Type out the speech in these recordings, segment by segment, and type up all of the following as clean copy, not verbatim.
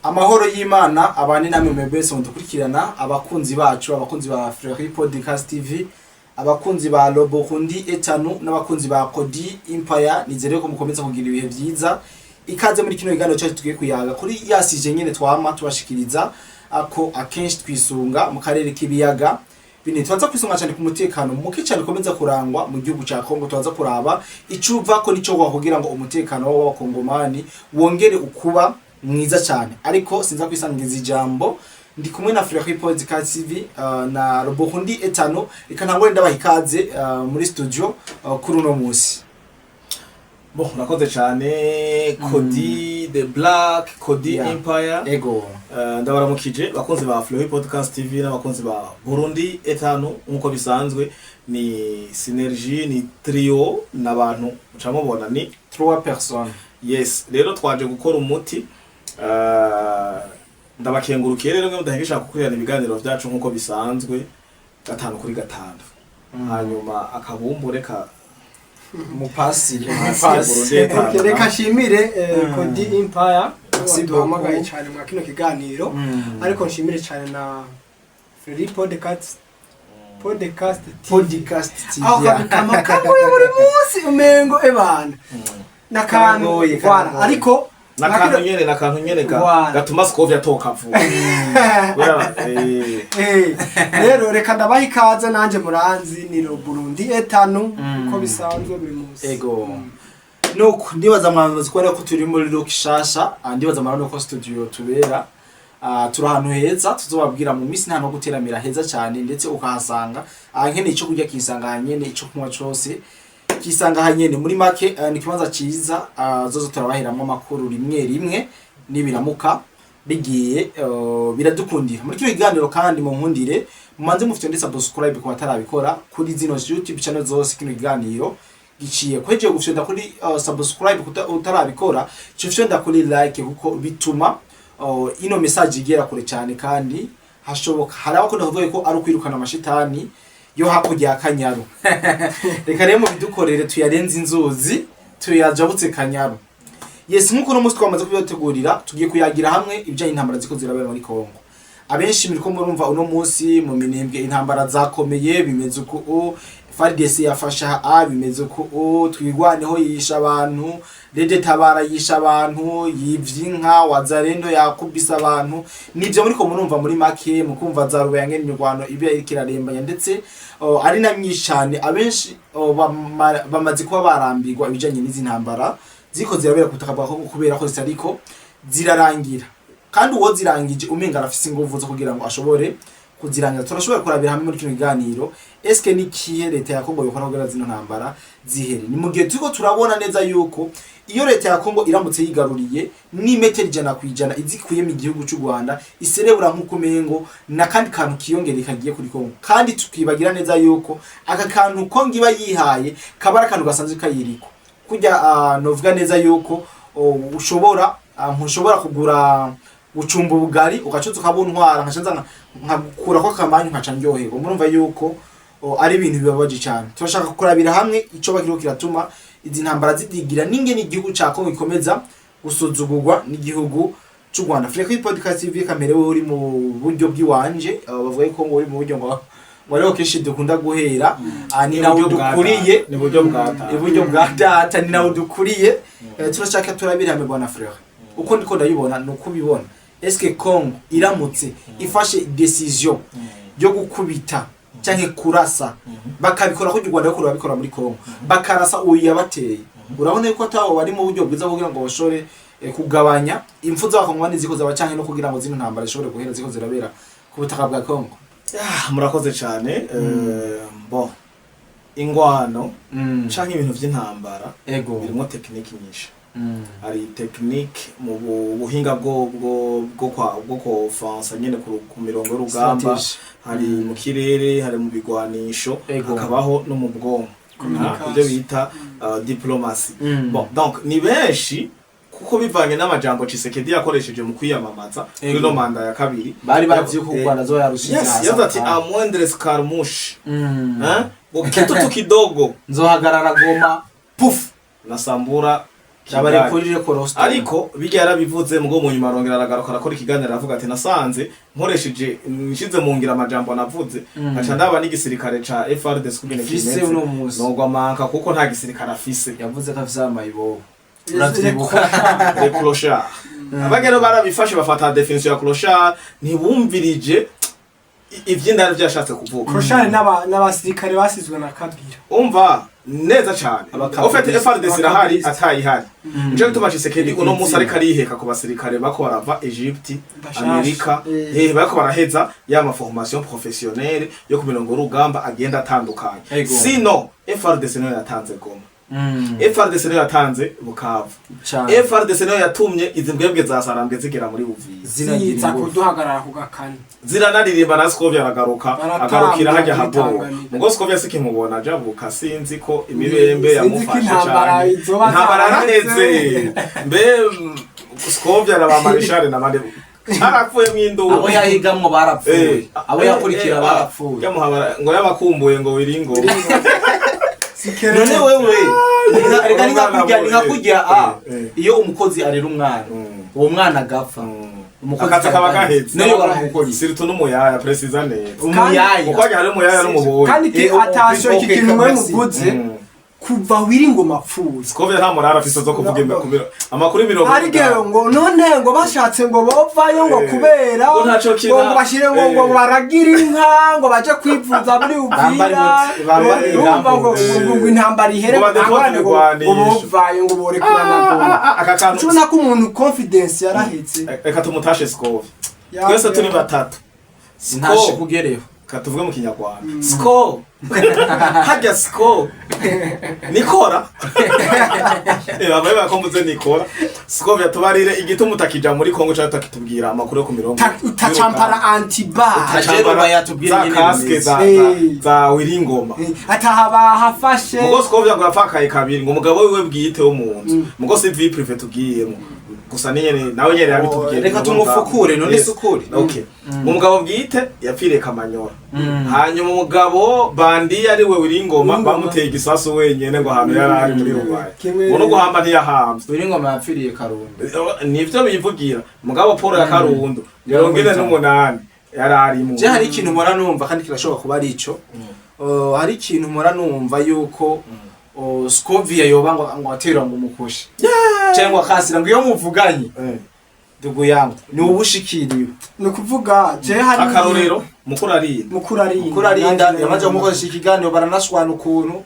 Amahoro y'Imana abane namwe mwebwe mudukurikirana, abakunzi bacu, abakunzi ba Fleury Podcast TV, abakunzi ba Lobokundi Etanu n'abakunzi ba Kodi Empire. Nizere ko mukomeza kugira ibihe byiza. Ikaze muri kino kiganiro cyacu. Tugiye kuyaga kuri ya sujet nyene twama tubashikiriza, ako akenshi twisunga mu karere k'ibiyaga binini. Tubanza kwisunga cyane ku mutekano muke cyane ukomeza kurangwa mu gihugu cya Kongo. Tubanza kuraba icuva ko nico kugira ngo umutekano w'abakongomani wongere ukuba mwiza cyane. Ariko sinza kwisangiza ijambo, ndi kumwe na Fleury Podcast TV na Robohundi Etano. Reka ntangure ndabaha ikaze muri studio kuri uno munsi. Bon, urakoze cyane, Kodi the Black, Kodi Empire. Ego. Ndabaramukije bakunzi ba Fleury Podcast TV n'abakunzi ba Burundi Etanu. Nkuko bisanzwe ni synergie, ni trio n'abantu muca mubona ni trois personnes. Yes, rero twaje gukora umuti. Ndabakengurukiye rero mwe mudahengesha gukurikirana ibiganiro vyacu nkuko bisanzwe gatanu kuri gatanu. Hanyuma akabumbure ka mupasi. Mupasi, Burundi Etanu. Okay, reka nshimire Kodi Empire Merci waduhamagaye beaucoup. cyane mwa kino kiganiro, ariko nshimire cyane na Fleury Podcast TV. Podcast TV. Aho kantu kama kagoye buri munsi, umengo ebana n'akantu. Karagoye, Voilà, karagoye. ariko Nakantu nyene Voilà. gatuma Scovia atoka vuba. Kubera, Rero reka ndabaha ikaze nanjye muranzi ni Ro Burundi Etanu, uko bisanzwe buri munsi. Ego. Nuko ndibaza mwamaze kubona ko turi muri look shasha. Ndibaza murabona ko studio tubera. Turi ahantu heza tuzobabwira mu minsi, nta no guteramira heza cyane, ndetse ukahasanga nkeneye icyo kurya kisanga hanyene, icyo kunywa cose kisanga hanyene. Muri make ni ikibanza ciza. Zozo turabaheramwo amakuru rimwe rimwe nibiramuka bigiye biradukundira muri kino kiganiro. Kandi mu nkundire mumanze mufite ndetse subscribe ku batarabikora kuri zino YouTube channel zose kino kiganiro giciye kwejeje gufyonda kuri subscribe. Utarabikora cyo fyonda kuri like, kuko bituma ino message igera kure cyane. Kandi hashoboka hari abakunda kuvuga ko ari ukwirukana amashitani yo hakurya ya Kanyaru. Reka rero mubidukorere tuyarenze inzuzi tuyajabutse Kanyaru. Yes, nkuko uno munsi twamaze kubibategurira, tugiye kuyagira hamwe ibijyanye n'intambara ziko zirabera muri Kongo. Abenshi muriko murumva uno munsi mu Minembwe intambara zakomeye, bimeze uku u FARDC yafasha a bimeze uku u Twigwaneho yisha abantu, RED Tabara yisha abantu, yivye inka, Wazalendo yakubise abantu. Nivyo muriko murumva muri make, mukumva za Rubayange, imirwano iba iriko irarembanya ndetse ari na myinshi cyane. Abenshi bamaze kuba barambirwa ibijanye n'izi ntambara ziko zirabera ku butaka bwa Kongo, kubera ko zitariko zirarangira, kandi uwo zirangije umenga arafise inguvu zo kugira ngo ashobore kuzirangiza. Turashobora kurabira hamwe muri kino kiganiro eske ni kihe leta ya Kongo yokora kugira zino ntambara zihere. Ni mu gihe turiko turabona neza yuko iyo leta ya Kongo iramutse yigaruriye n'imetero 100% izikuye mu gihugu cy'u Rwanda, iserebura nk'uko umengo n'akandi kantu kiyongera kagiye kuri Kongo. Kandi tukibagira neza yuko aka kantu Kongo iba yihaye kaba ari akantu gasanzwe kayiriko kujya. Novuga neza yuko ushobora ntushobora kugura gucumba ubugari ugacuza ukabuntwara, nkaca nza nkagukurako akamanyu nkaca ndyoherwa. Murumva yuko ari ibintu bibabaje cyane. Turashaka kurabira hamwe ico bakiriho kiratuma izi ntambara zidigira n'ingene igihugu ca Kongo gikomeza gusuzugurwa n'igihugu c'u Rwanda. Freko Podcast TV, kamere we uri mu buryo bw'iwanje. Bavuga ko ngo uri mu buryo ngo ariho kenshi dukunda guhera. Ni nawe Iburyo bwa dukuriye. data. Ni buryo bwa data. Iburyo bwa data ni nawe dukuriye. Turashaka turabira hamwe, bwana Frere, uko ndiko ndabibona ni uko ubibona. Eske Congo iramutse ifashe décision yo gukubita canke kurasa, bakabikora ko u Rwanda rwo babikora muri Congo, bakarasa uyu yabateye, urabona yuko atabo bari mu buryo bwiza kugira ngo bashobore kugabanya impfu z'abakongomani ziko zaba, canke no kugira ngo zino ntambara zishobore guhera ziko zirabera ku butaka bwa Congo? Ah, murakoze cyane. Bon, ingwano canke ibintu vy'intambara birimo technique nyinshi. Hari technique mu buhinga bwo kofansa nyene ku mirongo y'urugamba. Strategy. Hari mu kirere, hari mu bigwanisho, hakabaho no mu bwonko. Communication. Ibyo bita diplomatie. Bon, donc ni benshi kuko bivanye n'amajambo Tshisekedi yakoresheje mu kwiyamamaza kuri no manda ya kabiri. Bari bazi yuko u Rwanda zo yarushize. Yes, yavuze ati à moindre escarmouche, hein, ngo kitu tu kidogo nzohagarara Goma. puf, nasambura. Kigali. Abarekurire Coroston. Ariko bijya yarabivuze, mugo mu nyuma arongera aragaruka arakora ikiganiro, aravuga ati nasanze nkoresheje, nshize mu ngira amajambo navuze, nkaca ndaba n'igisirikare ca FARDC kugene Ifise kimeze, uno munsi. nogwa manka kuko nta gisirikare afise. Yavuze ko afise amayibobo, uravyibuka? Les clochards, abagero barabifashe bafata définition ya clochard, ntibumvirije ivy'indani vyashatse kuvuga. Clochard n'abasirikare basizwe na Kabila. Umva neza cane. Abakabiliste. Au fait, FARDC irahari atayihari, nico gituma Tshisekedi uno munsi ariko ariheka ku basirikare bako barava Egypte, Bashasha. Amerika, bariko baraheza ya ma formation professionnelle yo ku mirongo y'urugamba agenda atandukanye. Ego. Sino FARDC niyo yatanze Goma, FARDC niyo yatanze Bukavu, Cane. FARDC niyo yatumye izi mbwebwe za Sarambwe zigera muri Buvira, Zinagira Ziza ingufu. kuduhagarara ku gakani. Ziranaririmba na Scovia aragaruka, Baratamba agarukira hajya kuri habo. Tanganyika. Mugo Scovia sikimubona ajabuka, sinzi ko imibembe Sinzi ko yamufashe intambara cyane. izoba Intambara zaraheze. yaraheze mbe Scovia na ba Marshal na bande carapfuye mw'induru. Abo yahigamwo barapfuye, abo yakurikira barapfuye. Yamuhabara ngo yabakumbuye ngo wiringo. None wewe reka ni nka kurya, ni nka kurya a Eh. iyo umukozi arera umwana, uwo mwana agapfa, umukozi Akazi kaba gaheze. nayo baramukora. Siritu n'umuyaya, précisa neza. Umuyaya. Kuko hajya hari umuyaya n'umuboyi. Kandi attention, iki kintu mwe merci. muvuze kuva wiri ngoma apfuye, Scovia nta morale afise zo kuvuga amakuru imirongo. Arigero ngo none ngo bashatse ngo bovayo ngo kubera Ngo ntaco kina. ngo bashire ngo baragira inka, ngo baje kwivuza muri Bambare Uvira. bambare Urumva ngo irambo. ngo intambara ihere, Ngo badepote ngo ibigwanisho. bovayo, ngo borekurana ngo Aka kantu ubona ko umuntu confidence yarahetse. Reka tumutashe Scovia twese turi batatu. Ntashe Sco kugereho. katuvuge mu Kinyarwanda, Sco hajya Sco nikora babaye bakombuze nikora. Scovia, tubarire igituma utakija muri Kongo cyangwa utakitubwira amakuru yo ku mirongo. Utacampara antiba. Jero bayatubwire za nyene casque bimeze. za Wiringoma. Ataha bahafashe. Mugo Scovia ngo yapfakaye kabiri, ngo umugabo wiwe bwite wo mu nzu, mugo si vie privée tugiyemo gusa, ni nyene nawe nyene yabitubwiye. Reka tumufukure none. Yes. Sukure. Okay, umugabo bwite yapfiriye Kamanyora, hanyuma umugabo bandi ari we Wiringoma Wiringoma. bamuteye igisasu wenyene ngo ahantu yari ari muri Rubaye, Kimwe- ngo no guhamba ntiyahambye. Wiringoma yapfiriye Karundo. Nivyo bivugira, mugabo Paul ya Karundo 48 yari arimo. Je hari ikintu mpora numva kandi kirashobora kuba ari ico. Hari ikintu mpora numva yuko Scovia yoba ngo atera ngo umukoshi cyangwa akasira, ngo iyo muvuganye dugu yangu ni ubushikiriwe. Ni ukuvuga je hari Akarorero, mukuru arinda. Mukuru arinda. Mukuru arinda yamaze kumukoresha ikiganiro, baranashwana ukuntu.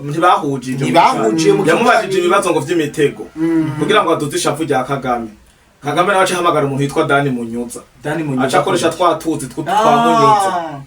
Ntibahujije. Ntibahujije mu Yamubajije kiganiro. ibibazo ngo vy'imitego kugira ngo aduze ishavu rya Kagame. Kagame nawe aca ahamagara umuntu witwa Dani Munyuza. Dani Munyuza. Aca akoresha twa tuzi twa Munyuza.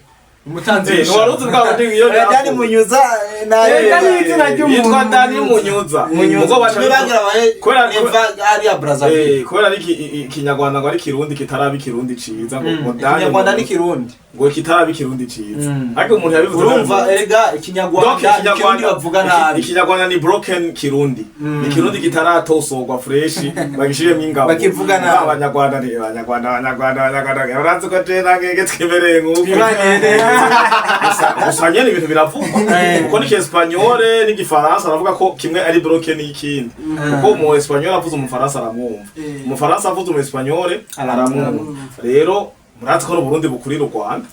Umutanzi. Ntiwari uzi bwa bundi iyo Dani Munyuza nayo. Dani izina ry'umuntu. Yitwa Dani Munyuza. Munyuza. Mugo baca Nibagira bahe Kubera Eva ariya Brazzaville. Kubera ari Ikinyarwanda ngo ari Kirundi kitaraba Ikirundi ciza, ngo Dani Ikinyarwanda Munyuza. n'ikirundi. Ngo kitaraba Ikirundi ciza, ariko umuntu yabivuze Urumva nabi. erega Donc, Ikinyarwanda Ikirundi bavuga nabi. Ikinyarwanda ni broken Kirundi, ni Kirundi kitaratosorwa fresh, bagishiremo ingabo. Bakivuga nabi. Abanyarwanda ni Abanyarwanda, Abanyarwanda, Abanyarwanda urazi ko je nagege twimereye nk'uko. Twibaniye neza. Gusa nyene ibintu biravugwa kuko n'Ikiespanyole n'Igifaransa aravuga ko kimwe ari broken y'ikindi, kuko umu Espagnol avuze Umufaransa aramwumva, Umufaransa avuze umu Espagnol aramwumva. Rero murazi ko n'Uburundi bukurira u Rwanda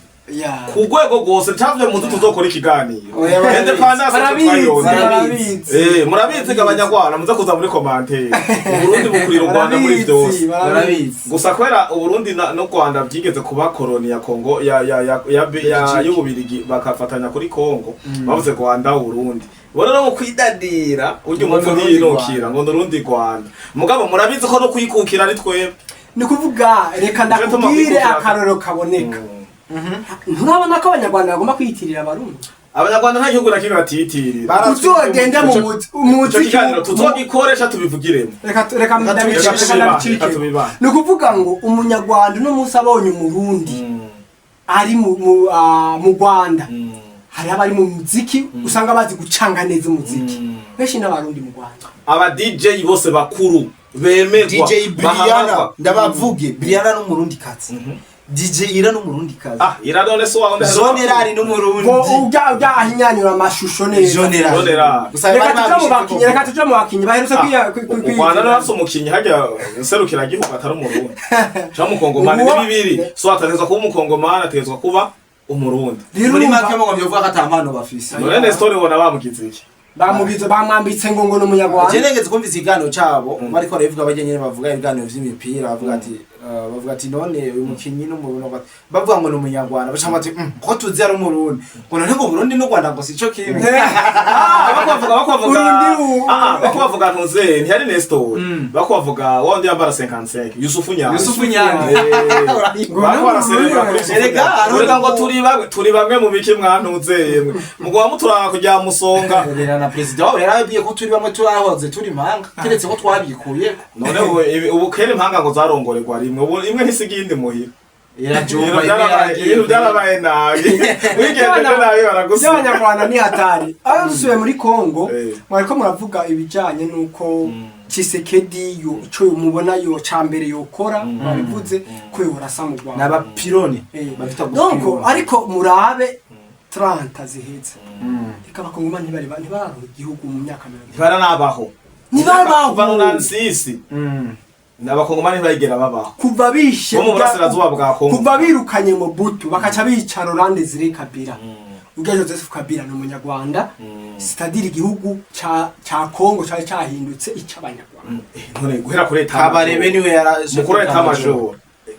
ku rwego rwose, cyavuye mu nzu tuzokora ikiganiro. Oya, barabizi. Independence Barabizi. twayirondera. Barabizi. Murabizi ngo Abanyarwanda muze kuza muri commentaire, Uburundi bukurira u Rwanda muri byose. Barabizi. Gusa kubera Uburundi n'u Rwanda byigeze kuba koloni ya Kongo ya y'Ububirigi, bakafatanya kuri Kongo, bavuze Rwanda Uburundi, bo rero mu kwidadira urya Ngo umupfu ni Urundi ntiyinukira Rwanda. Ngo ni Urundi Rwanda, mugabo murabizi ko no kwikukira ari twebwe. Ni ukuvuga reka Nico gituma ndakubwire kwikukira- akarorero kaboneka. Nturabona ko Abanyarwanda bagomba kwiyitirira Abarundi? Abanyarwanda nta gihugu na kimwe batiyitirira. Uzogende mu Ico muziki kiganiro tuzogikoresha tubivugiremo. Reka Reka reka tubibahe, ndabicike. reka tubibahe. Ni ukuvuga ngo Umunyarwanda uno munsi abonye Umurundi ari mu Rwanda, hari abari mu muziki usanga bazi gucanga neza umuziki, benshi n'Abarundi mu Rwanda. Aba DJ bose bakuru bemerwa DJ Briana bahamagwa. ndabavuge, Briana n'Umurundi kazi. DJ Ira n'umurundi kazi. Ah, Ira none so wawe. General n'umurundi. Bo ujya ahinyanyura amashusho neza. General. General. Gusa Reka bari tuje mu babishyize bakinyi, reka tuje mu bakinyi baherutse U Rwanda rurafise umukinyi harya nserukiragihugu atari umurundi canke umukongomani. Ni bibiri, so ategerezwa kuba umukongomani, ategerezwa kuba umurundi. Rero Muri urumva make mugombye kuvuga ko ata mpano bafise. None Nestor ubona bamugize iki? Bamugize, bamwambitse ngo ni umunyarwanda. Je negeze kumva ikiganiro cabo bariko barabivuga, bajya nyene bavuga ibiganiro vy'imipira, bavuga ati bavuga ati none uyu mukinyi n'umurundi, bavuga ngo ni umunyarwanda, baca bati ko tuzi ari umurundi, ngo none ngo Burundi n'u Rwanda ngo sico kimwe. Ah, bako bavuga Urundi ah, bako bavuga ntuze ntiyari Nestor, bako bavuga wa wundi yambara 55, Yusufu Nyange. Yusufu Nyange. Bako baraserebura kuri Yusufu Erega, Nyange. arumva Urega ngo turi bamwe mu biki mwantuze yemwe mugwa muturanga kujya musonga. Rera na perezida wabo yarababwiye ko turi bamwe, turahoze turi impanga, keretse ko twabikuyeko. None ubu kera impanga ngo zarongorerwa rimwe, ubu imwe ntisiga iyindi muhira. Irajumba. Ibintu byarabaye nabi, wigendeje nabi baragusiga. By'abanyarwanda ni hatari. Aho dusubiye muri Kongo, mwariko muravuga ibijanye n'uko Tshisekedi yo ico mubona yo cambere yokora, babivuze ko yorasa mu Rwanda. N'abapironi bafite Donc gupironi. ariko murabe 30 ziheze, reka abakongomani ntibararonka igihugu mu myaka 70. Ntibaranabaho. Ntibabaho. Kuva 96 abakongomani ntibagera babaho. Kuva bishe Bo mu burasirazuba bwa Kongo. Kuva birukanye Mobutu bakaca bica Laurent Desire Kabila. Ubwo Joseph Kabila ni umunyarwanda, c'est-à-dire igihugu ca Kongo cari cahindutse ic'abanyarwanda. None guhera kuri état Kabarebe niwe yara mukuru état-major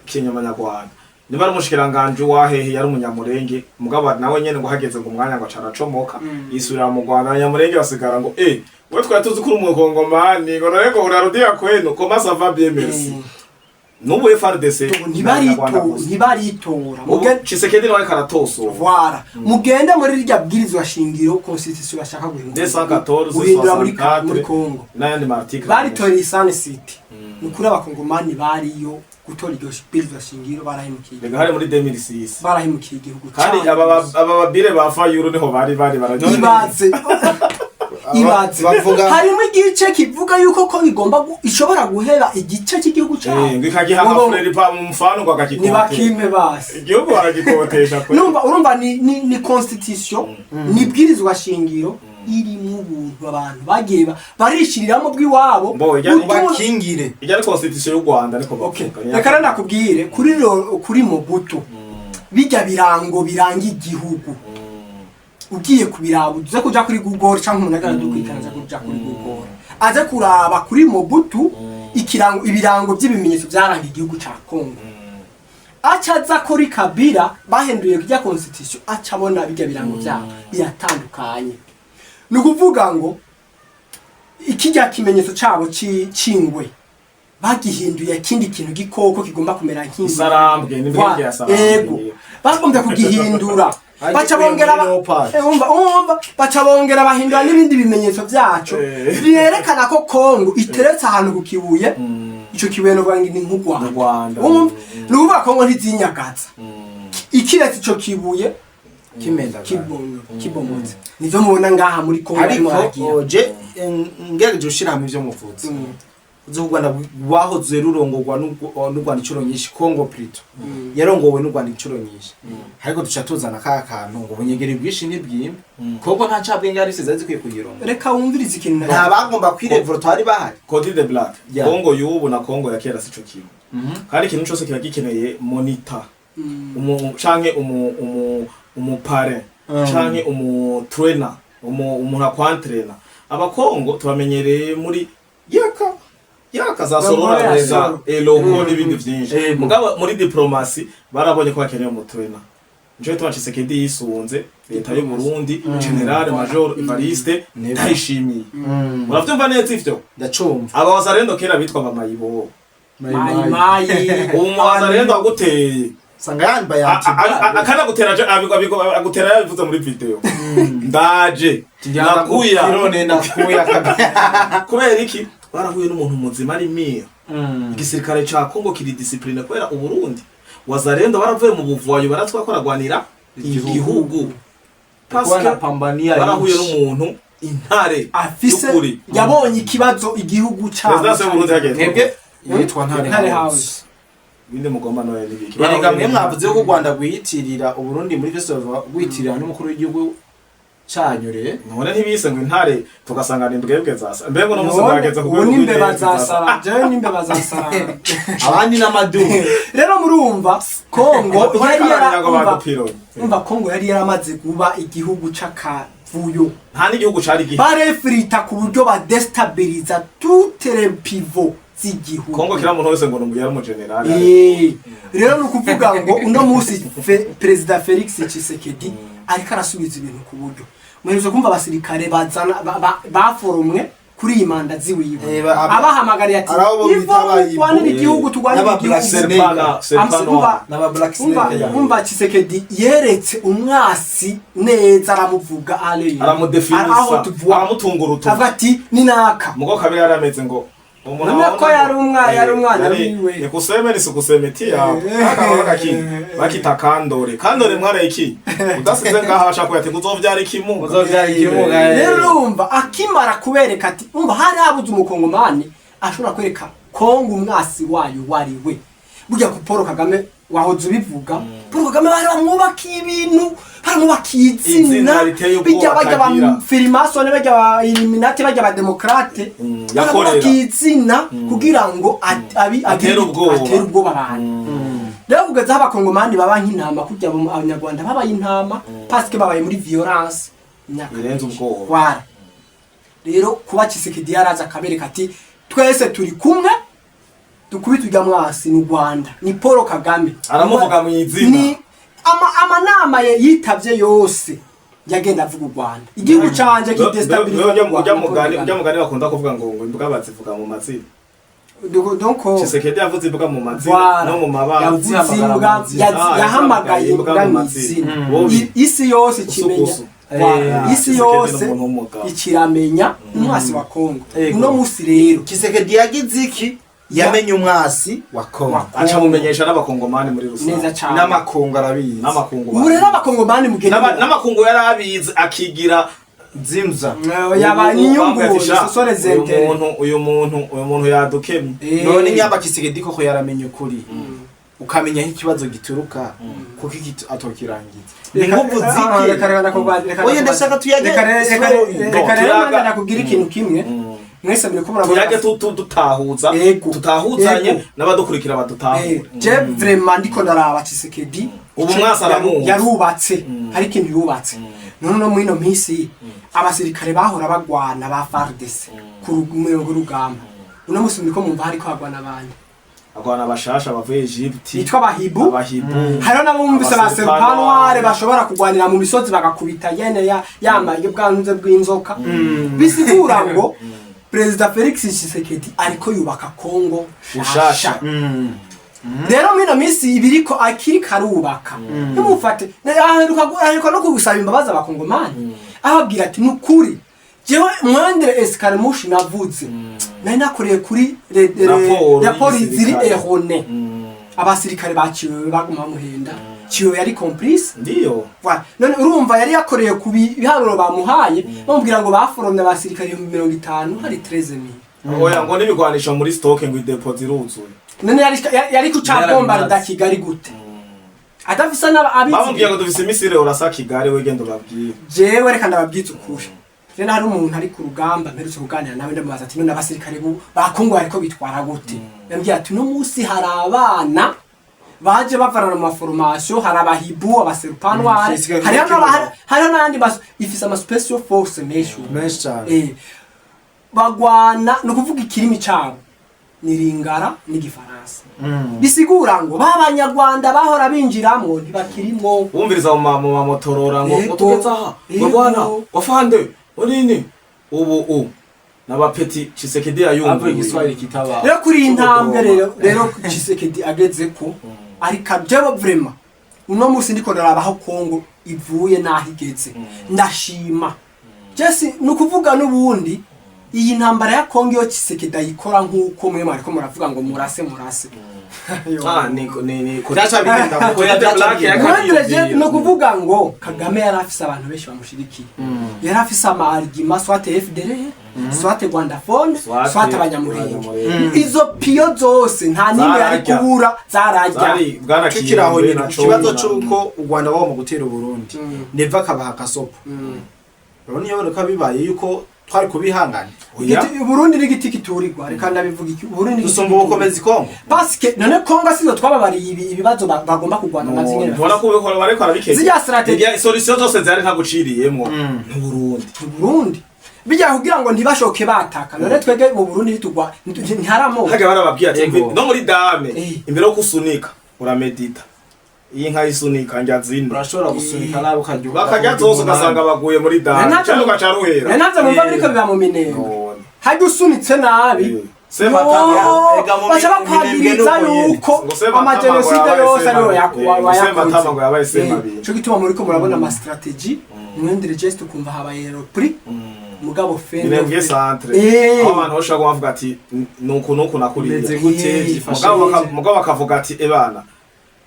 kinyamanyarwanda, niba ari umushikiranganji wahehe yari umunyamurenge, mugabo nawe nyene ngo hageze ngo umwanya ngo acaracomoka yisubira mu Rwanda, abanyamurenge basigara ngo we twari tuzi ko uri umukongomani, ngo none ngo urarudia kwenu, comment ça va bien, merci. N'ubu FARDC n'Abanyarwanda gusa. Ntibaritora. Ubu Tshisekedi nawe karatosora. Voilà, mugende muri rirya bwirizwa shingiro, constitution bashaka guhindura 214 guhindura muri 64 muri Kongo, n'ayandi ma article. Baritoreye Sun City. Ni ukuri abakongomani bariyo gutora iryo bwirizwa shingiro barahemukiye. Rega hari muri 2006. Barahemukiye igihugu Kandi cane. aba babire ba Fayulu niho bari baragiye. Ibaze, ibaze. Bavuga Harimo igice kivuga yuko ko igomba ishobora guhera igice cy'igihugu cyabo. Ngo ikagiha nka Frere pa mu mfano ngo akagikotesha. Nibakime basi. Igihugu baragikotesha kwe. Numva urumva ni constitution, ni bwirizwa shingiro irimo ubuntu abantu bagiye barishiriramo bw'iwabo. Mbo, bakingire. Ijya ari constitution y'u Rwanda ariko Okay. bavuga. Reka rero nakubwire kuri Mobutu, bijya birango biranga igihugu, ugiye kubiraba uze kuja kuri Google cyangwa umuntu agara dukwikana aza kuja kuri Google aze kuraba kuri Mobutu ikirango, ibirango by'ibimenyetso byaranga igihugu ca Congo, aca aza kuri Kabila bahinduye kujya constitution, aca abona bijya birango byabo biratandukanye. Ni ukuvuga ngo ikijya kimenyetso cabo c'ingwe bagihinduye ikindi kintu gikoko kigomba kumera nk'ingwe. Isarambwe, ni mbwenge ya sarambwe. Ego, bagombye kugihindura. Bagiye Baca bongera muri leopard. Umva, baca bongera bahindura n'ibindi bimenyetso byaco byerekana ko Kongo iteretse ahantu ku kibuye. Ico kibuye no ngo ni nk'u Rwanda. Mu Rwanda. Umva, ni ukuvuga Kongo ntizinyagaza ikiretse ico kibuye Kimenda. Kibomotse. Nivyo mubona ngaha muri Kongo barimo Ariko baragira. oje ngerageje gushira hamwe ivyo muvuze, uzi u Rwanda rwahoze rurongorwa n'u Rwanda inshuro nyinshi, Congo plutôt yarongowe n'u Rwanda inshuro nyinshi, ariko duca tuzana ka kantu ngo ubunyegeri bwinshi ntibwimba. Kongo nta ncabwenge yari isize zikwiye kuyironga. Reka wumvirize ikintu Nta bagomba kwirevura twari bahari. Cody the Black. Yeah. Kongo y'ubu na Kongo ya kera sico kimwe. Kandi ikintu cyose kiba gikeneye monitor. Umu canke umu parrain canke umu trainer, umuntu akwantrena. Abakongo tubamenyereye muri yaka yaka za sorora Bamwe neza soro. Eloko n'ibindi vyinshi. Ego. Mugabo muri diplomasi barabonye ko bakeneye umu trainer. Nico gituma Tshisekedi yisunze leta y'u Burundi, General Major Evariste Ndayishimiye. Uravyumva neza ivyo? Ndacumva. Aba wazalendo kera bitwa abamayibo. Mayi mayi. Ubu muwazalendo aguteye Usanga yambaye akanagutera agutera yabivuze muri video, ndaje nakuya. None nakuya kabisa. Kubera iki? Barahuye n'umuntu muzima ari mira. Igisirikare ca Kongo kiri discipline kubera Uburundi. Wazalendo baravuye mu buvuwayo, baratwa ko aragwanira igihugu. Parce que Wanapambania barahuye nchi. n'umuntu intare Afise y'ukuri. yabonye ikibazo igihugu cyabo. Presidence y'Uburundi hageze. Mwebwe yitwa Ntare Ntare House. House. Ibindi mugomba noye n'ibiki? Erega mwe mwavuze ko u Rwanda rwiyitirira Uburundi muri byose, rwiyitirira n'umukuru w'igihugu canyu re. None ntibise ngo intare tugasanga ni imbwebwe zasa? Mbega uno munsi None, ndageze ku ubu rwego n'imbeba rw'indege zasara, jewe n'imbeba zasara. Abandi n'amadubu. Rero murumva Kongo yari yara ngo umva, badupironi. Umva, Kongo yari yaramaze kuba igihugu c'akavuyo. Nta n'igihugu cari gihe. Barefrita ku buryo badestabiliza toutes les pivots z'igihugu. Kongo kira muntu wese ngo ni yari umugenerali. Rero ni ukuvuga ngo uno munsi Perezida Felix Tshisekedi ariko arasubiza ibintu ku buryo muherutse kumva abasirikare bazana baforomwe kuri iyi manda ziwiwe, abahamagariye ati ari abo bita ivo abayibu, turwanire igihugu, turwanire n'aba igihugu. Black Snake. Serpana Serpano. N'aba Black Umva, Snake ya. umva, Tshisekedi yeretse umwasi neza, aramuvuga ale Aramudefinisa. aho tuvuga, Aramutunga urutugu. avuga ati ni naka. Mugo kabiri yari ameze ngo umuntu Urabona ko abona yari yari umwana wiwe. Nikuseme nisikusemetia akaba bakaki bakita kandore kandore mwara iki udasize ngaha ashaka ati uzovyara ikimuga. Uzovyara ikimuga. Rero urumva akimara kubereka ati umva, hari habuze umukongomani ashobora kwereka Kongo umwasi wayo wari we. Burya ku Paul Kagame wahoze ubivuga, Paul Kagame bari bamwubakiye ibintu, baramwubakiye izina Izina riteye ubwoba bijya bajya ba atagira. franc-maçon, bajya ba Illuminati, bajya ba démocrate, Yakorera. baramwubakiye izina kugira ngo Atere ubwoba. Atere ubwoba abantu. Rero kugeza aho abakongomani baba nk'intama, kurya abanyarwanda babaye intama parce que babaye muri violence imyaka Birenze myinshi. ubwoba. Voilà. Rero kuba Tshisekedi yaraza akabereka ati twese turi kumwe, dukubite ujya mwasi, ni u Rwanda, ni Paul Kagame. Aramuvuga mu izina. Ni amanama ye yitavye yose yagenda avuga u Rwanda, igihugu canje kidestabiliza. Ujya mugani bakunda kuvuga ngo imbwa bazivuga mu mazina. Donc Tshisekedi yavuze imbwa mu mazina Voilà. no mu mabara. Yavuze imbwa, Ah, yahamagaye imbwa imbwa mu mu mazina. izina. Wowe. Isi yose ikimenya. Usukusu. Voilà. Isi Tshisekedi yose ni umuntu w'umugabo. ikiramenya umwasi wa Kongo. Ego. Uno musi rero Kisekedi yagize iki? Yamenye umwasi wa Kongo. Wa Aca mumenyesha n'abakongomani muri rusange. Neza cane. N'amakungu arabizi. N'amakungu. Ubu rero abakongomani mugende N'amakungu yari abizi akigira Zimza. Yaba inyungu. Bambwira ati, "Sha, Ce sont les uyu intérêts. muntu, uyu muntu, uyu muntu yadukemye." None nyamba Kisekedi koko yaramenye ukuri, ukamenya aho ikibazo gituruka, kuko iki atokirangiza Ni inguvu ziki? Reka reka reka. Oya, ndashaka tuyage Reka slowly. reka rero Tuyaga. nanjye nakubwira ikintu kimwe. Mwese muri ko murabona. Tuyage dutahuza. Ego. Tutahuzanye. Ego. N'abadukurikira badutahure. Je vraiment ndiko ndaraba Tshisekedi. Ubu mwasi aramuzi. Yarubatse, hari ikintu yubatse. None no muri ino minsi abasirikare bahora bagwana ba FARDC ku murongo w'urugamba, uno musi muriko mumva hariko hagwana abandi Agwana abashasha bavuye Egypte. Bitwa abahibu. Abahibu. Hariho n'abumvise ba Aba serpent serpent noir bashobora kurwanira mu misozi bagakubita yene ya yambaye bwanze bw'inzoka. Bisigura ngo Perezida Felix Tshisekedi ariko yubaka Kongo Bushasha. shasha. Rero muri ino minsi ibiriko akiri karubaka, ntimufate aheruka no kugusaba imbabazi abakongomani, ababwira ati nukuri jewe mwendere escarmouche navuze nari nakoreye kuri Raporo raporo ziri y'igisirikare. erronée. Abasirikare baciwe baguma bamuhenda, ciwe yari complice. Ndiyo. Voilà. None urumva yari yakoreye ku biharuro bamuhaye, bamubwira ngo baforomye abasirikare 50,000, hari 13,000. Oya, ngo n'ibigwanisho muri stock, ngo idepo ziruzuye. None yari kuca Yarabimaze. bombarda Kigali gute adafise n'aba Bamubwiye ngo abizi? dufise missile, urasa Kigali, wegenda ubabwire. Jewe reka ndababwiza ukuri. Rero hari umuntu ari ku rugamba mperutse kuganira nawe, ndamubaza ati none abasirikare ba Kongo bariko bitwara gute? Yambwiye ati uno munsi hari abana baje bavarana mu ma formation, hari abahibu, aba serpent noir, Igisirikare hariho kiruba. Hariho n'ayandi ifise ama special force menshi ubu. Menshi cyane. Bagwana ni ukuvuga ikirimi cabo ni Lingala n'igifaransa. Bisigura ngo ba banyarwanda bahora binjiramwo ntibakirimwo. Wumviriza mu mamotorora ngo Yego. ngo tugeze aha ngo Yego. bwana wafande nini ubu n'abapeti Tshisekedi Avuga yayumbuye. igiswahili kitaba. Rero kuri iyi ntambwe rero Tshisekedi ageze ko ariko jewe vraiment uno munsi ndiko ndaraba aho Kongo ivuye n'aho igeze, ndashima. Jesi ni ukuvuga n'ubundi iyi ntambara ya Kongo iyo Tshisekedi ayikora nk'uko mwe mwariko muravuga ngo murase murase. Ah, ni ni ni Vyaca bigenda Oya, oya, vyaca Black bigenda. Mwendere je yakabiyumvira. no kuvuga ngo Kagame yari afise abantu benshi bamushigikiye, yari afise ama argument, soit FDLR, soit Rwandaphone, Soit soit abanyamurenge. Abanyamurenge. Izo piyo zose nta nimwe yari Zararya. kubura, zararya. Zari bwana Tukiri aho Kiyembe nyine na ku kibazo Coyi c'uko u Rwanda bagomba gutera Uburundi, Neva akabaha akasopo, urabona iyo bareka bibaye yuko twari kubihangana. Oya. Uburundi n'igiti kiturirwa, reka ndabivuga iki, Uburundi n'igiti Dusumba ubukomezi Kongo. Parce none Kongo sizo twababariye ibibazo bagomba kurwana navyo nyene. Ntubona ko ubikora bariko arabikeka. Zirya strategy- Irya solution zose zari ntaguciriyemwo n'Uburundi. Burundi bijya kugira ngo ntibashoke bataka. None twege mu Burundi ntitugwa ntiharamo. Hajya barababwira ati Yego. no muri dame imbere yo kusunika uramedita, iyi nka isunika njya zine. Urashobora gusunika nabi ukarya Bakarya zose ugasanga baguye muri dame Navyo- cyangwa ugaca ruhera. None navyo mumva biriko biba mu Minembwe. None. Hajya usunitse nabi. Sematama. Yo, Ega mu baca Minembwe bakwagiriza nuko nyene. yuko Ngo Sematama ngo amajenoside yabaye yose ariyo Ngo Sematama ngo yabaye Semabiri. Ico gituma muriko murabona ama strategy mwendere geste, ukumva habaye repris mugabo fende Minembwe centre, aho abantu bashobora kuba bavuga ati nuku nuku nakuriya. Bimeze gute? Vyifashe Mugabo gute? mugabo bakavuga ati ebana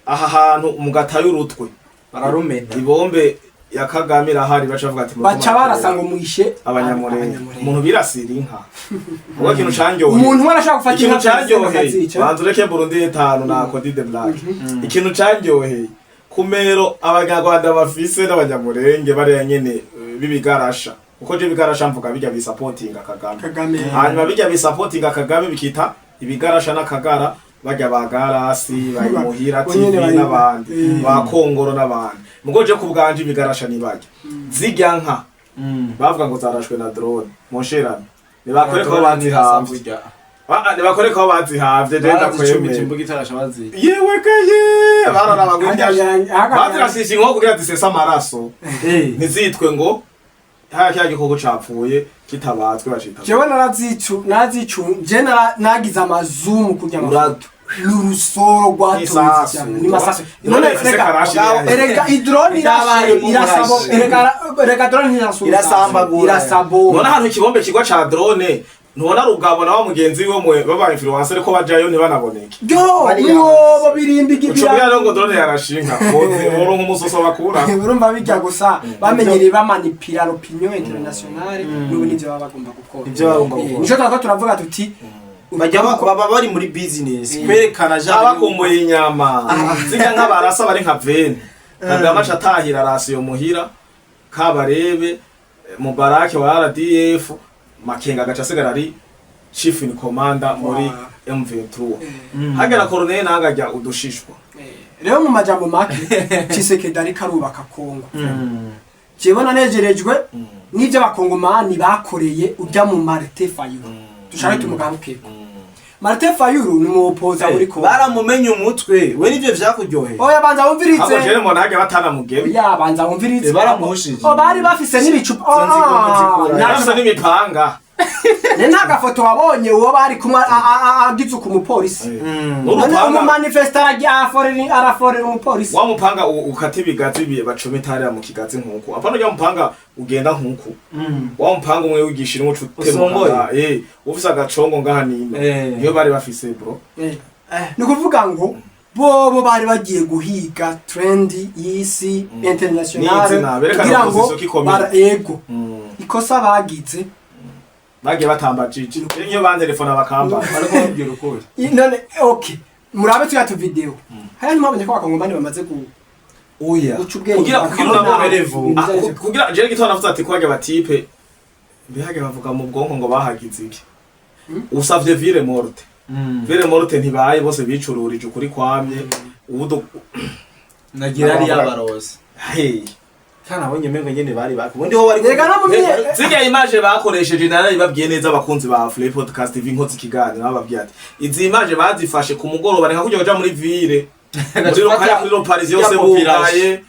aha hantu mugatayo urutwe Bararumena. Ibombe ya Kagame irahari, baca bavuga ati Baca barasa ngo mwishe Abanyamurenge. Umuntu birasira inka ubwo ikintu canyoheye Umuntu umwe arashobora gufata ikintu inka canyoheye akazica. Banza ureke Burundi etanu na Cody de Black. Ikintu canyoheye kumero abanyarwanda bafise n'abanyamurenge bariya nyene, b'ibigarasha, kuko je ibigarasha mvuga bijya bisapotinga Kagame. Kagame. Hanyuma bijya bisapotinga Kagame bikita ibigarasha n'akagara, bajya ba Garasi bayimuhira Bo nyene TV n'abandi, ba Kongoro n'abandi. Mugo je kubwanje ibigarasha nibajya zirya nka bavuga ngo zarashwe na drone, mon cher ami, nibakore ko bazihavye. Nibakore ko bazihavye, je Barazicumita ndakwemeye. Imbuga itarasha bazica. Yewe kaye, bararaba ngo Hagarara- bazirashisha inkoko kugira zisese amaraso, ntizitwe ngo haya kya gikoko capfuye kitabazwe bacita. Jewe narazicu je nagize amazumu kurya amafoto l'urusoro rwatonze cyane ni masasu. None None ifise reka karashi iriya. Erega idrone irashe Irabaye irasabo umurashe. Erega drone irasabo. Irasambagura. Irasabo. None ahantu ikibombe kigwa ca drone, ntubona Rugabo na wa mugenzi we mwe baba influencer ko bajayo ntibanaboneke? Yo Bariya. mwobo birimbi. Ucubwira rero ngo drone yarashinka woronka umusoso bakura. Urumva bijya gusa bamenyereye bamanipira l'opinion internationale, n'ubu nivyo baba bagomba gukora. Nivyo baba bagomba gukora. Nico twako turavuga tuti Bajya baba bari muri business kwerekana genre Abakumbuye inyama zirya nk'abarasa bari nka veni. Kagame aca atahira rasiyo muhira kabarebe Mubarake wa RDF, Makenga agaca asigara ari chief in commander muri M23, hagera Colonel nawe akajya udushishwa. Rero mu majambo make, Tshisekedi ariko arubaka Kongo. Jewe nanejerejwe n'ivyo abakongomani bakoreye ujya mu Martin Fayulu. Dushake tumugarukeko. Martin Fayulu ni umupoza muri Kongo. Baramumenye umutwe we, nivyo vyakuryoheye? Oya, banza ahubwo wumvirize. jene mbona hajya batanamugeme. Oya, banza wumvirize. Baramuhushije. Oh, bari bafise n'ibicupa. Izo nzigo muzikura. Yarafise n'imipanga. Ne nta gafoto wabonye uwo bari kumwe agize ku mupolisi? None N'urupanga. umumanifesta aragiye araforera umupolisi. Wa mupanga ukata ibigazi bacomeka hariya mu kigazi nkuku, apana ujya mupanga ugenda nkuku, wa mupanga umwe wigisha umuco. Usongoye. Utemuka ufise agacongo ngaha nino. Niyo bari bafise, bro. Ni ukuvuga ngo bobo bari bagiye guhiga trend y'isi international N'izina, berekana kugira ngo position ko ikomeye. Ego ikosa bagize. Bagiye batamba jiji niyo bantelefona bakamba. Bariko babwira ukuri. None okay, murabe tuya tu video haya, ntimwabonye ko abakongomani bamaze Oya. guca ubwenge Kugira bakabona unabone ibintu Ah, ivyo arivyo. Kugira jere gitondo navuze ati kwajya batipe mbihage bavuga mu bwonko ngo bahagize iki, usavye ville morte, ville morte ntibaye, bose bicururije ukuri kwamye ubu. Nagira ari yabarozi. Hey. Kandi abonye umengo nyene bari bak ubundi ho bari. Rega no mu Zirya image bakoresheje narabibabwiye neza, abakunzi ba Free Podcast TV, nkoze ikiganiro bababwiye ati izi image bazifashe ku mugoroba, reka kujya kuja muri ville muri lokale kuri lo Paris yose Ya population. bugaye.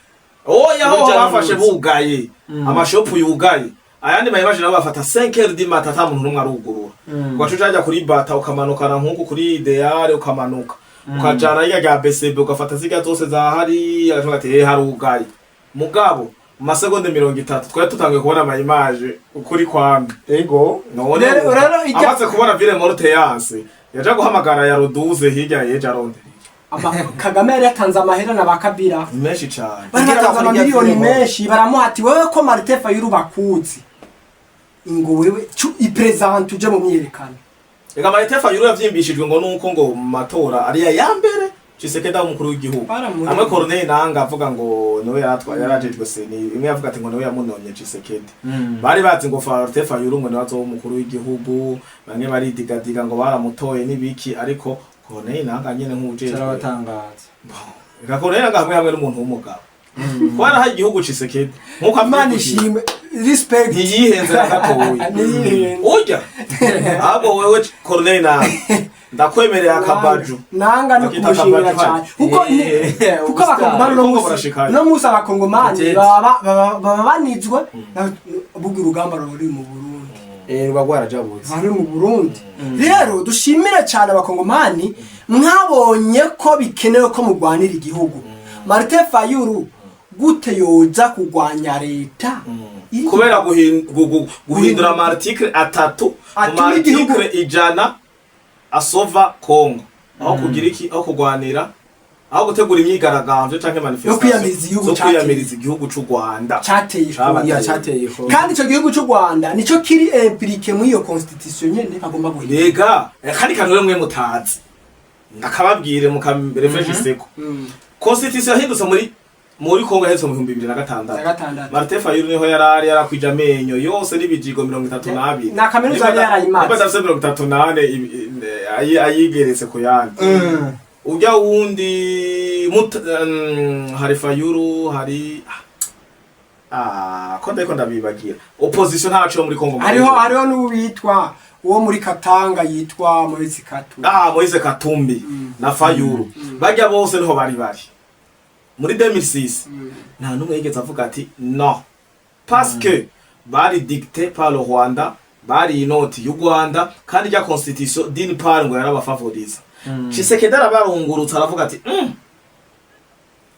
Oya, ho Urujya bafashe n'uruza. bugaye amashopu yugaye, ayandi ma image nabo bafata 5h du matin ata muntu n'umwe arugurura, ugaca uja kuri Bata ukamanukana nkuku kuri Ideal, ukamanuka ukajana hirya rya BCB, ugafata zirya zose za hariya, agaca ati eh harugaye. Mugabo mu masegonda 30 twari tutangiye kubona ama image ukuri kwamye. Ego. None Rero amaze kubona ville morte yanse. Yaja guhamagara ya Roduze hirya yeje arondera. Kagame yari yatanze amahera na ba Kabila. Ni menshi cane. Bari Kugira batanze ngo amamiliyoni irya menshi, baramuha ati: "Wewe ko Martin Fayulu bakuzi, ngo wewe cu ipresente uje mu myiyerekano." Ega Martin Fayulu yavyimbishijwe ngo nuko ngo mu matora ariya ya mbere Tshisekedi aba umukuru w'igihugu. Amwe Corneille Nanga avuga ngo niwe yaratwa yarajejwe CENI, imwe yavuga ati ngo niwe yamunomye Tshisekedi. Bari bazi ngo Martin Fayulu ngo niwe azoba umukuru w'igihugu, bamwe baridigadiga ngo baramutoye n'ibiki, ariko Corneille Nanga nyene nk'uwujejwe Carabatangaza. Eka Corneille Nanga hamwe hamwe n'umuntu w'umugabo. Kuba yarahaye igihugu Tshisekedi nkuko Imana avyivugiye. ishimwe, respect. Ntiyihenze na gatoya. Ntiyihenze. Urya ahubwo wewe Corneille Nanga ndakwemerera akabaju. Nanga no Bakita kumushimira akabaju. cyane kuko kuko abakongomani Kongo uno munsi barashikaye. uno munsi abakongomani Bitetse. baba banizwe buga urugamba ruri mu Burundi. Ruba rwarajabutse. Bari mu Burundi. Rero dushimire cyane abakongomani mwabonye ko bikenewe ko murwanira igihugu. Martin Fayulu gute yoza kurwanya leta Kubera guhindura ama article atatu mu Atuma igihugu- article 100 asova Congo, aho kugira iki, aho kurwanira, aho gutegura imyigaragambyo canke manifestation Yo kwiyamiriza igihugu zo cateye. kwiyamiriza igihugu c'u Rwanda. Cateye. Cabateye. Ya cateye ko. Kandi ico gihugu c'u Rwanda nico kiri impliqué muri iyo constitution nyene bagomba guhindura. Rega kandi kantu mwe mutazi ndakababwire mukamrefreshiseko, constitution yahindutse muri Congo yahindutse mu 2006. Na gatandatu. Martin Fayulu niho yarari yarakwije amenyo yose n'ibijigo 32. Na kaminuza yari yarayimaze. Niba adafise 34 ayigeretse ku yandi. Ujya wundi hari Fayulu, hari ko ndiko ndabibagira, opposition ntaco yo muri Congo. Hariho n'uwitwa uwo muri Katanga yitwa Moise Katumbi. Ah, Moise Katumbi na Fayulu bajya bose niho bari muri 2006. Nta numwe yigeze avuga ati non, parce que bari dicté par le Rwanda, bari inoti y'u Rwanda, kandi rya constitution d'une part ngo yarabafavoriza. Tshisekedi arabarungurutsa aravuga ati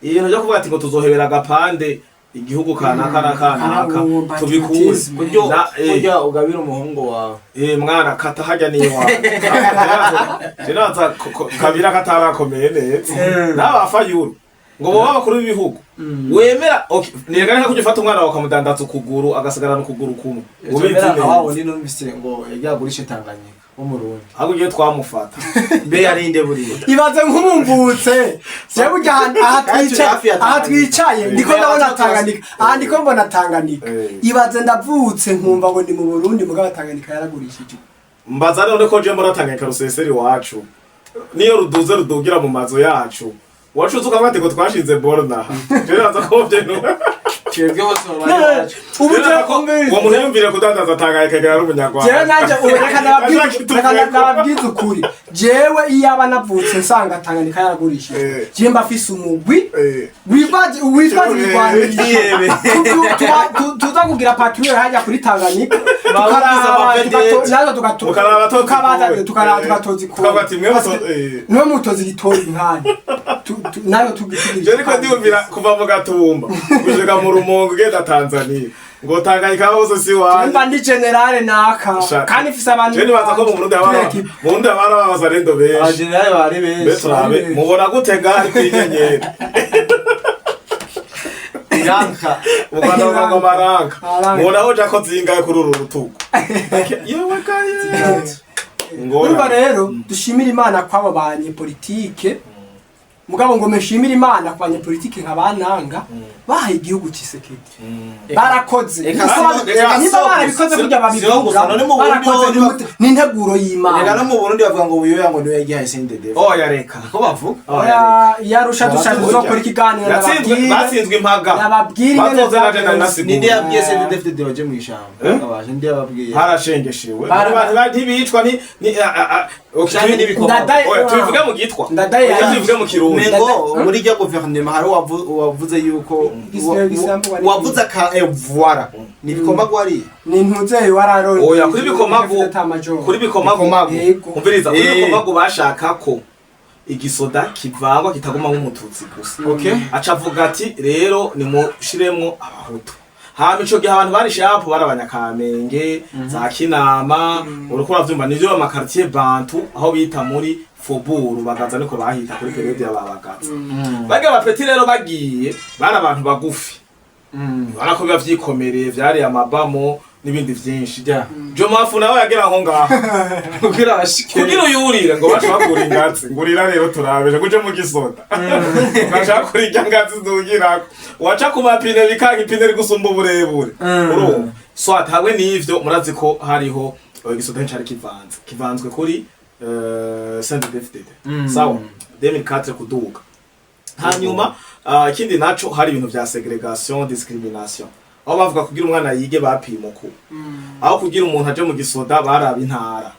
ibintu byo kuvuga ati ngo tuzohebera agapande igihugu kanaka na kanaka Uwo tubikure patriotisme. Kuryo Na kurya ugabira umuhungu wawe. Mwana kata hajya ni iwawe. Jinaza kabira katarakomeye neza n'aba Fayulu ngo boba abakuru b'ibihugu wemera, okay, nirega nka kujya ufata umwana wawe ukamudandaza ukuguru agasigarana ukuguru kumwe ubizi Ubizi neza. wa wundi numvise ngo yagiye agurishe Tanganyika wo mu Burundi. Ahubwo igihe twamufata. Mbe yarinde buriya? Ibaze nk'umumvutse jewe burya aha Kandi turi twicaye hafi ya aha Tanganyika. twicaye ndiko ndabona Tanganyika, aha ndiko mbona Tanganyika. Ibaze ndavutse nkumva ngo ndi mu Burundi mugabo Tanganyika yaragurishije. Mbaza none ko je mbona Tanganyika ruseseri iwacu, niyo ruduze rudugira mu mazu yacu, wacuze ukavuga ati ngo twashinze borna, je naza ko byo Twebwe bose None, babaye iwacu. ubu Jewe ko uwo muntu yumvire kudandaza Tanganyika ari umunyarwanda. Jewe nanje ubu reka ndababwiza ukuri, jewe iyaba navutse nsanga Tanganyika yaragurishije, jewe mba afise umugwi witwaje ibigwanisho. Yebe. Tuza kugira patrouille hajya kuri Tanganyika, Babuze amapedete. tukaraba Mukaraba tozi tukabaza ikowe. tukaraba tugatoza ikowe. Tukavuga ati, mwe Niwe mutozi gitora inkani nayo tugira. Je ariko ndiyumvira kuva mu Gatumba gushika mu Rumonge ugenda Tanzania ngo Tanganyika hose si wanyu. Mba ndi général naka kandi mfise abantu. Je nibaza ko mu Burundi haba Turi mu Burundi haba abazarendo benshi. Abajenerali bari Mbe benshi. turabe mubona gute ngaho kw'inyenyeri? Iranka. Mu Rwanda bavuga ngo maranka. Maranka. Mubona aho uja ko zingahe kuri uru rutugu? Yewe gaye. Urumva rero dushimira Imana kw'abo banyepolitike, mugabo ngo meshimire Imana ku banyepolitike nka bananga bahaye igihugu Tshisekedi, barakoze. Eka Niba siyo barabikoze gusa, kurya siyo gusa, babivuga, none mu Burundi barakoze. ho Ni integuro Rega y'Imana. no mu Burundi bavuga ngo Buyoya ngo niwe yagihaye CNDD. Oya reka. Ko bavuga? Oya, yarusha dushatse tuzokora ikiganiro. Yatsinzwe Nababwire batsinzwe impaga. nababwire ingene Bazoze naje vyagenze. ndanasigura. Ninde yabwiye CNDD baje mu ishamba? Eh? Abaje ndi yababwiye. Harashengeshewe. Ntibicwa ni okay, Canke n'ibikoma. Ndadaye. Oya, tubivuge mu gitwa. Ndadaye Oya, tubivuge mu Kirundi. Mengo muri rya guverinoma hari uwavuze yuko Igisambu wari- wavuze aka voila ni bikomagu ari. Ni ntuzeyi wararonye. Oya, kuri bikomagu kuri bikomagu. Bikomagu. Yego. Umviriza, kuri bikomagu bashaka ko igisoda kivangwa kitaguma nk'umututsi gusa. Okay. Aca avuga ati rero nimushiremwo abahutu. Hama ico gihe abantu bari sharp bari abanyakamenge, za Kinama, uriko uravyumva, nivyo ama quartier bantu aho bita muri Faubourg Bagaza, niko bahita kuri période ya Babagaza. Barya ba petits rero bagiye bari abantu bagufi, ubona ko biba vyikomereye, vyari amabamo n'ibindi vyinshi. Jomafu nawe yagera aho ngaho Kugira bashike. Kugira uyurire ngo baca bakura ingazi, ngurira rero turabeje kuje mu gisoda, baca bakura irya ngazi zugirako, waca ku mapine bikanga, ipine rigusumba uburebure. Urumva soit hamwe n'ivyo murazi ko hariho igisoda cari kivanze kivanzwe kuri CNDD-FDD. Sawa, 2004 kuduga. Hanyuma ikindi naco, hari ibintu vya ségrégation, discrimination, aho bavuga kugira umwana yige bapima uku, aho kugira umuntu aje mu gisoda baraba intara,